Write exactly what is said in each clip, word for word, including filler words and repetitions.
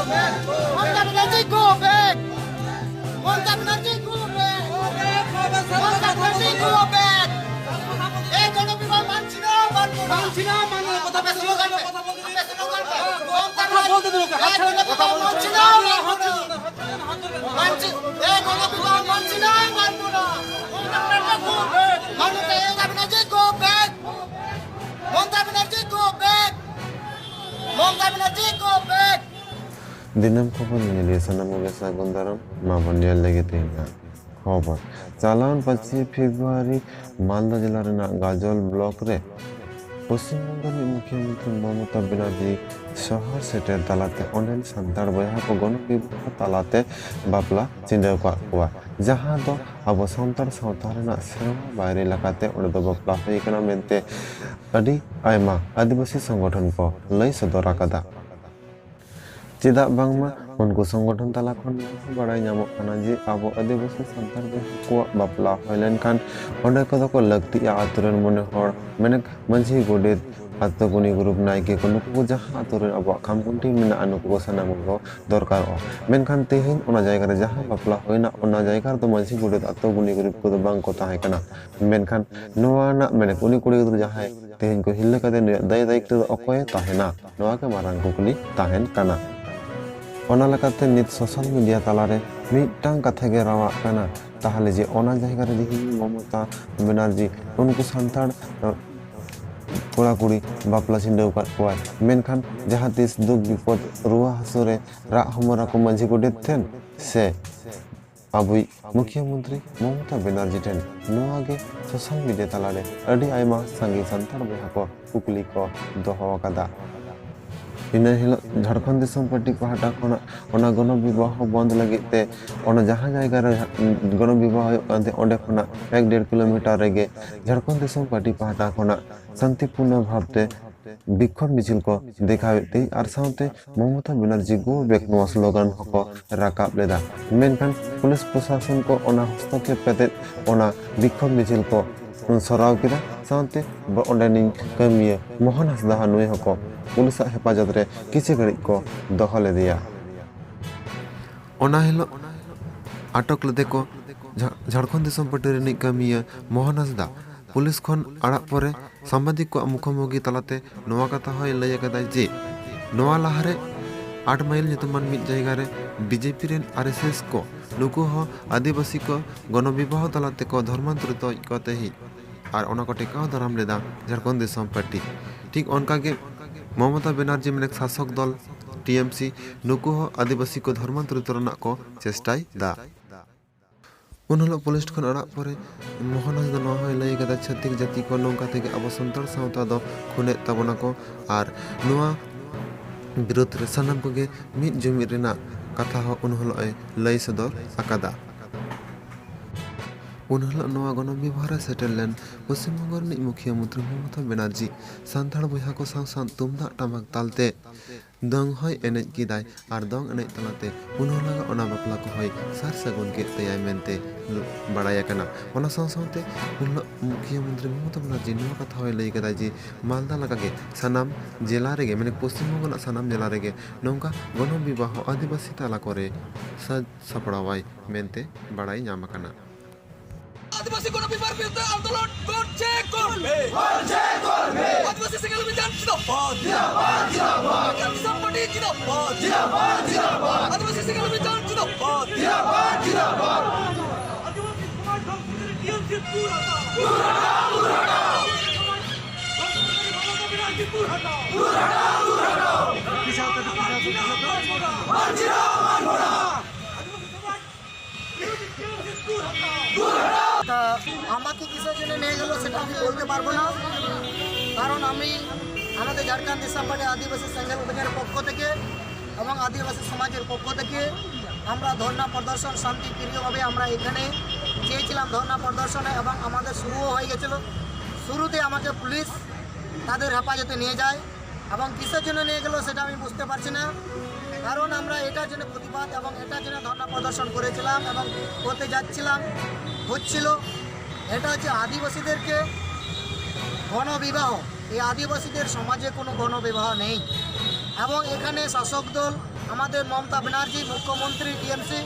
Mamata Banerjee, go back! Mamata Banerjee, go back! Mamata Banerjee, go back! এই গণবিবাহ মানছি না, মানবো না। মানছি না, মানবো না। কথা বলতে দিন ওকে, কথা বলতে দিন ওকে। মমতা কথা বলতে দিন ওকে। এই গণবিবাহ মানছি না, মানবো না। মানছি, এই গণবিবাহ মানছি না, মানবো না। Mamata Banerjee, go back! Mamata Banerjee, go back! Mamata Banerjee, go back! ᱫᱤᱱᱟᱹᱢ ᱠᱷᱚᱵᱚᱨ ᱧᱮᱧᱮᱞᱤᱭᱟᱹ ᱥᱟᱱᱟᱢ ᱠᱚᱜᱮ ᱥᱟᱹᱜᱩᱱ ᱫᱟᱨᱟᱢ᱾ ᱢᱟ ᱵᱚᱱ ᱧᱮᱞ ᱞᱮᱜᱮ ᱛᱮᱦᱮᱧᱟᱜ ᱠᱷᱚᱵᱚᱨ᱾ ᱪᱟᱞᱟᱣᱮᱱ ᱯᱟᱸᱪᱮᱭ ᱯᱷᱮᱵᱽᱨᱩᱣᱟᱨᱤ ᱢᱟᱞᱫᱟ ᱡᱮᱞᱟ ᱨᱮᱱᱟᱜ ᱜᱟᱡᱚᱞ ᱵᱞᱚᱠ ᱨᱮ ᱯᱚᱥᱪᱤᱢ ᱵᱚᱝᱜᱚ ᱨᱤᱱᱤᱡ ᱢᱩᱠᱷᱭᱟᱹ ᱢᱚᱱᱛᱨᱤ ᱢᱚᱢᱚᱛᱟ ᱵᱮᱱᱟᱨᱡᱤ ᱥᱚᱦᱚᱨ ᱥᱮᱴᱮᱨ ᱛᱟᱞᱟᱛᱮ ᱚᱸᱰᱮᱱ ᱥᱟᱱᱛᱟᱲ ᱵᱚᱭᱦᱟ ᱠᱚ ᱜᱚᱱᱚᱝ ᱵᱤᱵᱟᱦ ᱛᱟᱞᱟᱛᱮ ᱵᱟᱯᱞᱟ ᱪᱤᱸᱰᱟᱹᱣ ᱠᱟᱫ ᱠᱚᱣᱟ, ᱡᱟᱦᱟᱸ ᱫᱚ ᱟᱵᱚ ᱥᱟᱱᱛᱟᱲ ᱥᱟᱶᱛᱟ ᱨᱮᱱᱟᱜ ᱥᱮᱨᱣᱟ ᱵᱟᱭᱨᱤ ᱞᱮᱠᱟᱛᱮ ᱚᱸᱰᱮ ᱫᱚ ᱵᱟᱯᱞᱟ ᱦᱩᱭ ᱟᱠᱟᱱᱟ ᱢᱮᱱᱛᱮ ᱟᱹᱰᱤ ᱟᱭᱢᱟ ᱟᱹᱫᱤᱵᱟᱹᱥᱤ ᱥᱚᱝᱜᱚᱴᱷᱚᱱ ᱠᱚ ᱞᱟᱹᱭ ᱥᱚᱫᱚᱨ ᱟᱠᱟᱫᱟ᱾ ᱪᱮᱫᱟᱜ ᱵᱟᱝᱢᱟ ᱩᱱᱠᱩ ᱥᱚᱝᱜᱚᱴᱷᱚᱱ ᱛᱟᱞᱟ ᱠᱷᱚᱱ ᱱᱚᱣᱟ ᱦᱚᱸ ᱵᱟᱲᱟᱭ ᱧᱟᱢᱚᱜ ᱠᱟᱱᱟ ᱡᱮ ᱟᱵᱚ ᱟᱹᱫᱤᱵᱟᱹᱥᱤ ᱥᱟᱱᱛᱟᱲ ᱵᱚᱭᱦᱟ ᱠᱚᱣᱟᱜ ᱵᱟᱯᱞᱟ ᱦᱩᱭ ᱞᱮᱱᱠᱷᱟᱱ ᱚᱸᱰᱮ ᱠᱚᱫᱚ ᱠᱚ ᱞᱟᱹᱠᱛᱤᱜᱼᱟ ᱟᱛᱳ ᱨᱮᱱ ᱢᱚᱬᱮ ᱦᱚᱲ, ᱢᱮᱱᱮᱠ ᱢᱟᱹᱡᱷᱤ, ᱜᱚᱰᱮᱛ, ᱟᱛᱳ ᱜᱩᱱᱤ ᱜᱩᱨᱩᱯ, ᱱᱟᱭᱠᱮ ᱠᱚ, ᱱᱩᱠᱩ ᱠᱚ ᱡᱟᱦᱟᱸ ᱟᱛᱳ ᱨᱮ ᱟᱵᱚᱣᱟᱜ ᱠᱷᱟᱢ ᱠᱷᱩᱱᱴᱤ ᱢᱮᱱᱟᱜᱼᱟ, ᱱᱩᱠᱩ ᱠᱚ ᱥᱟᱱᱟᱢ ᱠᱚ ᱫᱚᱨᱠᱟᱨᱚᱜᱼᱟ᱾ ᱢᱮᱱᱠᱷᱟᱱ ᱛᱮᱦᱮᱧ ᱚᱱᱟ ᱡᱟᱭᱜᱟ ᱨᱮ ᱡᱟᱦᱟᱸ ᱵᱟᱯᱞᱟ ᱦᱩᱭᱱᱟ, ᱚᱱᱟ ᱡᱟᱭᱜᱟ ᱨᱮᱫᱚ ᱢᱟᱹᱡᱷᱤ, ᱜᱚᱰᱮᱛ, ᱟᱛᱳ ᱜᱩᱱᱤ ᱜᱩᱨᱩᱯ ᱠᱚᱫᱚ ᱵᱟᱝ ᱠᱚ ᱛᱟᱦᱮᱸ ᱠᱟᱱᱟ᱾ ᱢᱮᱱᱠᱷᱟᱱ ᱱᱚᱣᱟ ᱨᱮᱱᱟᱜ ᱢᱮᱱᱮᱠ ᱩᱱᱤ ᱠᱩᱲᱤ ᱜᱤᱫᱽᱨᱟᱹ ᱡᱟᱦᱟᱸᱭ ᱛᱮᱦᱮᱧ ᱠᱚ ᱦᱤᱨᱞᱟᱹ ᱠᱟᱫᱮ, ᱱᱩᱭᱟᱜ ᱫᱟᱭ ᱫᱟᱭᱤᱛᱛᱚ ᱫᱚ ᱚᱠᱚᱭᱮ ᱛᱟᱦᱮᱱᱟ? ᱱᱚᱣᱟ ᱜᱮ ᱢᱟᱨᱟᱝ ᱠᱩᱠᱞᱤ ᱛᱟᱦᱮᱱ ᱠᱟᱱᱟ᱾ ᱚᱱᱟ ᱞᱮᱠᱟᱛᱮ ᱱᱤᱛ ᱥᱳᱥᱟᱞ ᱢᱤᱰᱤᱭᱟ ᱛᱟᱞᱟᱨᱮ ᱢᱤᱫᱴᱟᱝ ᱠᱟᱛᱷᱟ ᱜᱮ ᱨᱟᱣᱟᱜ ᱠᱟᱱᱟ, ᱛᱟᱦᱚᱞᱮ ᱡᱮ ᱚᱱᱟ ᱡᱟᱭᱜᱟ ᱨᱮ ᱛᱮᱦᱮᱧ ᱢᱚᱢᱚᱛᱟ ᱵᱮᱱᱟᱨᱡᱤ ᱩᱱᱠᱩ ᱥᱟᱱᱛᱟᱲ, ᱟᱸ, ᱠᱚᱲᱟ ᱠᱩᱲᱤ ᱵᱟᱯᱞᱟ ᱪᱷᱤᱸᱰᱟᱹᱣ ᱟᱠᱟᱫ ᱠᱚᱣᱟᱭ, ᱢᱮᱱᱠᱷᱟᱱ ᱡᱟᱦᱟᱸ ᱛᱤᱥ ᱫᱩᱠ ᱵᱤᱯᱚᱫ ᱨᱩᱣᱟᱹ ᱦᱟᱹᱥᱩ ᱨᱮ ᱨᱟᱜ ᱦᱚᱢᱚᱨ ᱟᱠᱚ ᱢᱟᱹᱡᱷᱤ ᱜᱚᱰᱮᱛ ᱴᱷᱮᱱ ᱥᱮ ᱟᱵᱚᱭᱤᱡ ᱢᱩᱠᱷᱭᱟᱹ ᱢᱚᱱᱛᱨᱤ ᱢᱚᱢᱚᱛᱟ ᱵᱮᱱᱟᱨᱡᱤ ᱴᱷᱮᱱ ᱱᱚᱣᱟ ᱜᱮ ᱥᱳᱥᱟᱞ ᱢᱤᱰᱤᱭᱟ ᱛᱟᱞᱟᱨᱮ ᱟᱹᱰᱤ ᱟᱭᱢᱟ ᱥᱟᱸᱜᱮ ᱥᱟᱱᱛᱟᱲ ᱵᱚᱭᱦᱟ ᱠᱚ ᱠᱩᱠᱞᱤ ᱠᱚ ᱫᱚᱦᱚ ᱟᱠᱟᱫᱟ᱾ ᱤᱱᱟᱹ ᱦᱤᱞᱳᱜ ᱡᱷᱟᱲᱠᱷᱚᱸᱰ ᱫᱤᱥᱚᱢ ᱯᱟᱨᱴᱤ ᱯᱟᱦᱴᱟ ᱠᱷᱚᱱᱟᱜ ᱚᱱᱟ ᱜᱚᱱᱚ ᱵᱤᱵᱟᱦᱚ ᱵᱚᱱᱫ ᱞᱟᱹᱜᱤᱫ ᱛᱮ ᱚᱱᱟ ᱡᱟᱦᱟᱸ ᱡᱟᱭᱜᱟ ᱨᱮ ᱜᱚᱱᱚ ᱵᱤᱵᱟᱦᱚ ᱦᱩᱭᱩᱜ ᱠᱟᱱ ᱛᱟᱦᱮᱸᱫ, ᱚᱸᱰᱮ ᱠᱷᱚᱱᱟᱜ ᱮᱠ ᱰᱮᱲ ᱠᱤᱞᱳᱢᱤᱴᱟᱨ ᱨᱮᱜᱮ ᱡᱷᱟᱲᱠᱷᱚᱸᱰ ᱫᱤᱥᱚᱢ ᱯᱟᱨᱴᱤ ᱯᱟᱦᱴᱟ ᱠᱷᱚᱱᱟᱜ ᱥᱟᱱᱛᱤᱯᱩᱨᱱᱚ ᱵᱷᱟᱵᱽᱛᱮ ᱵᱤᱠᱠᱷᱳᱵ ᱢᱤᱪᱷᱤᱞ ᱠᱚ ᱫᱮᱠᱷᱟᱣᱮᱫ ᱛᱮ ᱟᱨ ᱥᱟᱶᱛᱮ ᱢᱚᱢᱚᱛᱟ ᱵᱮᱱᱟᱨᱡᱤ ᱜᱳ ᱵᱮᱠ ᱱᱚᱣᱟ ᱥᱞᱳᱜᱟᱱ ᱦᱚᱸᱠᱚ ᱨᱟᱠᱟᱵ ᱞᱮᱫᱟ᱾ ᱢᱮᱱᱠᱷᱟᱱ ᱯᱩᱞᱤᱥ ᱯᱨᱚᱥᱟᱥᱚᱱ ᱠᱚ ᱚᱱᱟ ᱦᱚᱥᱛᱚᱠᱷᱮᱯ ᱠᱟᱛᱮ ᱚᱱᱟ ᱵᱤᱠᱠᱷᱳᱵ ᱢᱤᱪᱷᱤᱞ ᱠᱚ ᱥᱚᱨᱟᱣ ᱠᱮᱫᱟ᱾ ᱥᱟᱶᱛᱮ ᱚᱸᱰᱮᱱᱤᱡ ᱠᱟᱹᱢᱤᱭᱟᱹ ᱢᱳᱦᱚᱱ ᱦᱟᱸᱥᱫᱟ ᱦᱚᱸ ᱱᱩᱭ ᱦᱚᱸᱠᱚ ᱯᱩᱞᱤᱥᱟᱜ ᱦᱮᱯᱟᱡᱚᱛ ᱨᱮ ᱠᱤᱪᱷᱩ ᱜᱷᱟᱹᱲᱤᱡ ᱠᱚ ᱫᱚᱦᱚ ᱞᱮᱫᱮᱭᱟ᱾ ᱚᱱᱟ ᱦᱤᱞᱳᱜ ᱟᱴᱚᱠ ᱞᱮᱫᱮ ᱠᱚ ᱡᱷᱟ- ᱡᱷᱟᱲᱠᱷᱚᱸᱰ ᱫᱤᱥᱚᱢ ᱯᱟᱹᱴᱤ ᱨᱤᱱᱤᱡ ᱠᱟᱹᱢᱤᱭᱟᱹ ᱢᱳᱦᱚᱱ ᱦᱟᱸᱥᱫᱟ᱾ ᱯᱩᱞᱤᱥ ᱠᱷᱚᱱ ᱟᱲᱟᱜ ᱯᱚᱨᱮ ᱥᱟᱢᱵᱟᱫᱤᱠ ᱠᱚᱣᱟᱜ ᱢᱩᱠᱷᱟᱹᱢᱩᱠᱷᱤ ᱛᱟᱞᱟᱛᱮ ᱱᱚᱣᱟ ᱠᱟᱛᱷᱟ ᱦᱚᱸᱭ ᱞᱟᱹᱭ ᱟᱠᱟᱫᱟ ᱡᱮ ᱱᱚᱣᱟ ᱞᱟᱦᱟᱨᱮ ᱟᱴ ᱢᱟᱭᱤᱞ ᱧᱩᱛᱩᱢᱟᱱ ᱢᱤᱫ ᱡᱟᱭᱜᱟ ᱨᱮ ᱵᱤᱡᱮᱯᱤ ᱨᱮᱱ ᱟᱨ ᱮᱥ ᱮᱥ ᱠᱚ ᱱᱩᱠᱩ ᱦᱚᱸ ᱟᱹᱫᱤᱵᱟᱹᱥᱤ ᱠᱚ ᱜᱚᱱᱚ ᱵᱤᱵᱟᱦᱚ ᱛᱟᱞᱟ ᱛᱮᱠᱚ ᱫᱷᱚᱨᱢᱟᱱᱛᱚᱨᱤᱛ ᱠᱚ ᱛᱟᱦᱮᱸᱫ ᱟᱨ ᱚᱱᱟ ᱠᱚ ᱴᱮᱠᱟᱣ ᱫᱟᱨᱟᱢ ᱞᱮᱫᱟ ᱡᱷᱟᱲᱠᱷᱚᱸᱰ ᱫᱤᱥᱚᱢ ᱯᱟᱨᱴᱤ᱾ ᱴᱷᱤᱠ ᱚᱱᱠᱟᱜᱮ ᱢᱚᱢᱚᱛᱟ ᱵᱮᱱᱟᱨᱡᱤ ᱢᱮᱱᱮᱠ ᱥᱟᱥᱚᱠ ᱫᱚᱞ ᱴᱤ ᱮᱢ ᱥᱤ ᱱᱩᱠᱩ ᱦᱚᱸ ᱟᱹᱫᱤᱵᱟᱹᱥᱤ ᱠᱚ ᱫᱷᱚᱨᱢᱟᱱᱛᱚᱨᱤᱛ ᱨᱮᱱᱟᱜ ᱠᱚ ᱪᱮᱥᱴᱟᱭᱮᱫᱟ᱾ ᱩᱱ ᱦᱤᱞᱳᱜ ᱯᱩᱞᱤᱥ ᱴᱷᱮᱱ ᱟᱲᱟᱜ ᱯᱚᱨᱮ ᱢᱳᱦᱚᱱ ᱦᱟᱸᱥᱫᱟ ᱱᱚᱣᱟ ᱦᱚᱸᱭ ᱞᱟᱹᱭ ᱠᱟᱫᱟ, ᱪᱷᱟᱹᱛᱤᱠ ᱡᱟᱹᱛᱤ ᱠᱚ ᱱᱚᱝᱠᱟ ᱛᱮᱜᱮ ᱟᱵᱚ ᱥᱟᱱᱛᱟᱲ ᱥᱟᱶᱛᱟ ᱫᱚ ᱠᱷᱩᱱᱮᱫ ᱛᱟᱵᱚᱱᱟ ᱠᱚ ᱟᱨ ᱱᱚᱣᱟ ᱵᱤᱨᱩᱫᱽ ᱨᱮ ᱥᱟᱱᱟᱢ ᱠᱚᱜᱮ ᱢᱤᱫ ᱡᱩᱢᱤᱫ ᱨᱮᱱᱟᱜ ᱠᱟᱛᱷᱟ ᱦᱚᱸ ᱩᱱ ᱦᱤᱞᱳᱜ ᱮ ᱞᱟᱹᱭ ᱥᱚᱫᱚᱨ ᱟᱠᱟᱫᱟ᱾ ᱩᱱ ᱦᱤᱞᱳᱜ ᱱᱚᱣᱟ ᱜᱚᱱᱚ ᱵᱤᱵᱷᱟᱜᱽ ᱨᱮ ᱥᱮᱴᱮᱨ ᱞᱮᱱ ᱯᱚᱥᱪᱤᱢ ᱵᱚᱝᱜᱚ ᱨᱤᱱᱤᱡ ᱢᱩᱠᱷᱤᱭᱟᱹ ᱢᱚᱱᱛᱨᱤ ᱢᱚᱢᱚᱛᱟ ᱵᱮᱱᱟᱨᱡᱤ ᱥᱟᱱᱛᱟᱲ ᱵᱚᱭᱦᱟ ᱠᱚ ᱥᱟᱶ ᱥᱟᱶ ᱛᱩᱢᱫᱟᱜ ᱴᱟᱢᱟᱠ ᱛᱟᱞᱛᱮ ᱫᱚᱝ ᱦᱚᱸᱭ ᱮᱱᱮᱡ ᱠᱮᱫᱟᱭ ᱟᱨ ᱫᱚᱝ ᱮᱱᱮᱡ ᱛᱟᱞᱟᱛᱮ ᱩᱱ ᱦᱤᱞᱳᱜ ᱚᱱᱟ ᱵᱟᱯᱞᱟ ᱠᱚᱦᱚᱸᱭ ᱥᱟᱨ ᱥᱟᱹᱜᱩᱱ ᱠᱮᱫ ᱛᱟᱭᱟ ᱢᱮᱱᱛᱮ ᱵᱟᱲᱟᱭ ᱟᱠᱟᱱᱟ᱾ ᱚᱱᱟ ᱥᱟᱶ ᱥᱟᱶᱛᱮ ᱩᱱ ᱦᱤᱞᱳᱜ ᱢᱩᱠᱷᱤᱭᱟᱹ ᱢᱚᱱᱛᱨᱤ ᱢᱚᱢᱚᱛᱟ ᱵᱮᱱᱟᱨᱡᱤ ᱱᱚᱣᱟ ᱠᱟᱛᱷᱟ ᱦᱚᱸᱭ ᱞᱟᱹᱭ ᱠᱮᱫᱟ ᱡᱮ ᱢᱟᱞᱫᱟ ᱞᱮᱠᱟᱜᱮ ᱥᱟᱱᱟᱢ ᱡᱮᱞᱟ ᱨᱮᱜᱮ, ᱢᱟᱱᱮ ᱯᱚᱥᱪᱤᱢ ᱵᱚᱝᱜᱚ ᱨᱮᱱᱟᱜ ᱥᱟᱱᱟᱢ ᱡᱮᱞᱟ ᱨᱮᱜᱮ ᱱᱚᱝᱠᱟ ᱜᱚᱱᱚ ᱵᱤᱵᱟᱦᱚ ᱟᱹᱫᱤᱵᱟᱹᱥᱤ ᱛᱟᱞᱟ ᱠᱚᱨᱮ ᱥᱟᱡᱽ ᱥᱟᱯᱲᱟᱣᱟᱭ ᱢᱮᱱᱛᱮ ᱵᱟᱲᱟᱭ ᱧᱟᱢ ᱟᱠᱟᱱᱟ᱾ ᱟᱹᱫᱤᱵᱟᱹᱥᱤ ᱜᱚᱱᱚ ᱵᱤᱵᱷᱟᱜᱽ ᱵᱤᱨᱩᱫᱷ ᱟᱱᱫᱳᱞᱚᱱ ᱜᱚᱨᱡᱮ ᱠᱚᱨᱵᱮ। ᱜᱚᱨᱡᱮ ᱠᱚᱨᱵᱮ। ᱟᱹᱫᱤᱵᱟᱹᱥᱤ ᱥᱮᱸᱜᱮᱞ ᱚᱵᱷᱤᱡᱟᱱ ᱡᱤᱱᱫᱟᱵᱟᱫ। ᱡᱤᱱᱫᱟᱵᱟᱫ, ᱡᱤᱱᱫᱟᱵᱟᱫ। ᱡᱷᱟᱲᱠᱷᱚᱸᱰ ᱫᱤᱥᱚᱢ ᱯᱟᱨᱴᱤ ᱡᱤᱱᱫᱟᱵᱟᱫ। ᱡᱤᱱᱫᱟᱵᱟᱫ, ᱡᱤᱱᱫᱟᱵᱟᱫ। ᱟᱹᱫᱤᱵᱟᱹᱥᱤ ᱥᱮᱸᱜᱮᱞ ᱚᱵᱷᱤᱡᱟᱱ ᱡᱤᱱᱫᱟᱵᱟᱫ। ᱡᱤᱱᱫᱟᱵᱟᱫ, ᱡᱤᱱᱫᱟᱵᱟᱫ। ᱟᱹᱫᱤᱵᱟᱹᱥᱤ ᱥᱚᱢᱟᱡᱽ ᱫᱷᱚᱝᱥᱚ ᱠᱟᱹᱨᱤ ᱴᱤ ᱮᱢ ᱥᱤ ᱫᱩᱨ ᱦᱟᱴᱟᱣ। ᱫᱩᱨ ᱦᱟᱴᱟᱣ, ᱫᱩᱨ ᱦᱟᱴᱟᱣ। ᱟᱹᱫᱤᱵᱟᱹᱥᱤ ᱥᱚᱢᱟᱡᱽ ᱫᱷᱚᱝᱥᱚ ᱠᱟᱹᱨᱤ ᱢᱚᱢᱚᱛᱟ ᱵᱮᱱᱟᱨᱡᱤ ᱫᱩᱨ ᱦᱟᱴᱟᱣ। ᱫᱩᱨ ᱦᱟᱴᱟᱣ, ᱫᱩᱨ ᱦᱟᱴᱟᱣ। ᱡᱤᱱᱫᱟᱵᱟᱫ, ᱡᱤᱱᱫᱟᱵᱟᱫ। ᱟᱹᱫᱤᱵᱟᱹᱥᱤ ᱥᱚᱢᱟᱡᱽ তা আমাকে কিসের জন্য নিয়ে গেল সেটা আমি বলতে পারবো না, কারণ আমি আমাদের ঝাড়খণ্ড দিশাম্বাড়ি আদিবাসী সেঙ্গেল অভিযানের পক্ষ থেকে এবং আদিবাসী সমাজের পক্ষ থেকে আমরা ধর্ণা প্রদর্শন শান্তিপ্রিয়ভাবে আমরা এখানে চেয়েছিলাম ধর্ণা প্রদর্শনে এবং আমাদের শুরুও হয়ে গেছিল। শুরুতে আমাকে পুলিশ তাদের হেফাজতে নিয়ে যায় এবং কিসের জন্য নিয়ে গেল সেটা আমি বুঝতে পারছি না, কারণ আমরা এটার জন্য প্রতিবাদ এবং এটার জন্য ধর্ণা প্রদর্শন করেছিলাম এবং করতে যাচ্ছিলাম, হচ্ছিল। এটা হচ্ছে আদিবাসীদেরকে গণবিবাহ, এই আদিবাসীদের সমাজে কোনো গণবিবাহ নেই এবং এখানে শাসক দল আমাদের মমতা ব্যানার্জি মুখ্যমন্ত্রী টিএমসি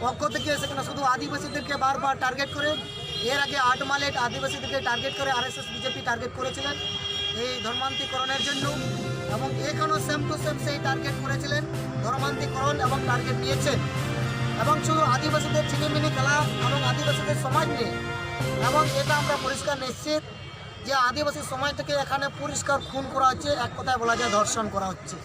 পক্ষ থেকে সেখানে শুধু আদিবাসীদেরকে বারবার টার্গেট করে, এর আগে আট মালেট আদিবাসীদেরকে টার্গেট করে আরএসএস বিজেপি টার্গেট করেছিলেন এই ধর্মান্তিকরণের জন্য, এবং এখানেও সেম টু সেম সেই টার্গেট করেছিলেন, ধর্মান্তিকরণ এবং টার্গেট নিয়েছেন। এবং শুধু আদিবাসীদের ছিনিমিনি খেলা এবং আদিবাসীদের সমাজ নিয়ে, এবং এটা আমরা পরিষ্কার নিশ্চিত যে আদিবাসী সমাজ থেকে এখানে পরিষ্কার খুন করা হচ্ছে, এক কথায় বলা যায় ধর্ষণ করা হচ্ছে।